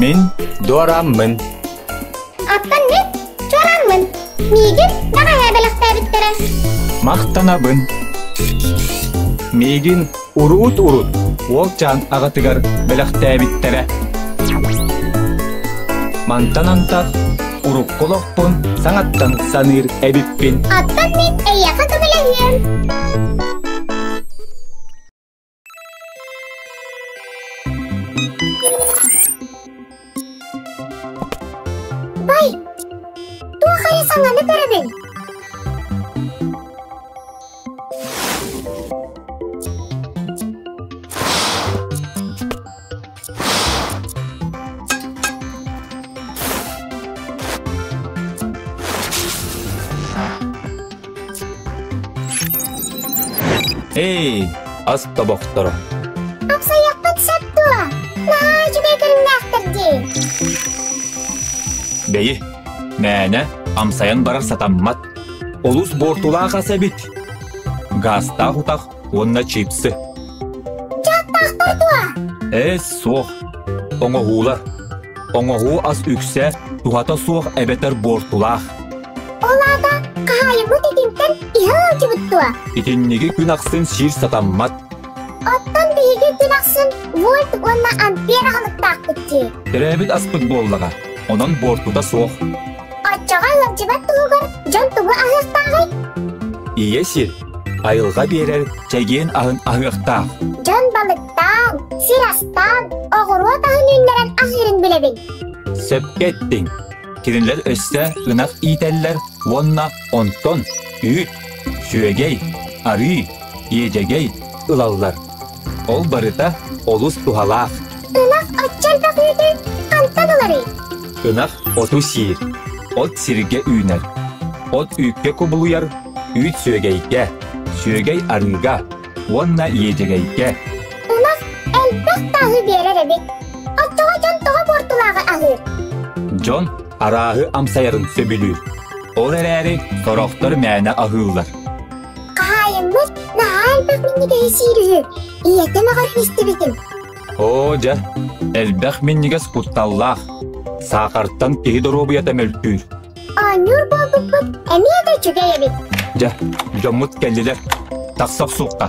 Мин дуорааммын. Оттон мин чуорааммын. Миигин бэҕэһээ бэлэхтээбиттэрэ. Махтанабын. Миигин уруут-урут уолчаан аҕатыгар бэлэхтээбиттэрэ. Мантан антах урукку олохпун саҥаттан саныыр эбиппин. Оттон мин эйиэхэ көмөлөһүөм. Бай, туох эрэ саҥаны көрөбүн. Эй, ас тобохторо. Апсайахпыт сөп дуо? Наһаа үчүгэй көрүҥнээхтэр дии. Бэйи, мээнэ амсайан барар сатаммат. Олус буортулаах ас эбит. Гаастаах утах уонна чипсы. Дьааттаахтар дуо? Ээ, суох. Оҥоһуулар. Оҥоһуу ас үксэ туһата суох эбэтэр буортулаах. Ол аата хаһаайыммыт итинтэн иһэ ыалдьыбыт дуо? Итинниги күн ахсын сиир сатаммат. Оттон биһиги күн ахсын вольт уонна ампер аһылыктаахпыт дии. Төрөөбүт аспыт буоллаҕа, онон буортута суох. Оччоҕо ыалдьыбат туһугар дьон тугу аһыахтааҕый? Ийэ сир айылҕа биэрэр чэгиэн аһын аһыахтаах. Дьон балыктаан, сир астаан, оҕуруот аһын үүннэрэн аһыырын билэбин. Сөпкө эттиҥ. Кинилэр өссө ынах иитэллэр уонна онтон үүт, сүөгэй, арыы, иэдьэгэй ылаллар. Ол барыта олус туһалаах. Ынах оччо элбэх үүтү хантан ыларый? Ынах оту сиир, от сиргэ үүнэр. От үүккэ кубулуйар, үүт сүөгэйгэ, сүөгэй арыыга уонна иэдьэгэйгэ. Ынах элбэх тааһы биэрэр эбит. Оччоҕо дьон тоҕо буортулааҕы аһыыр? Дьон арааһы амсайарын сөбүлүүр. Ол эрээри сорохтор мээнэ аһыыллар. Хаһаайыммыт наһаа элбэх минньигэһи сиир үһү. Ийэтэ мөҕөрүн истибитим. Оо дьэ, элбэх минньигэс кутталлаах. Саахартан киһи доруобуйата мөлтүүр. Оонньуур буолбуппут эмиэ да үчүгэй эбит. Дьэ, дьоммут кэллилэр. Тахса охсуохха.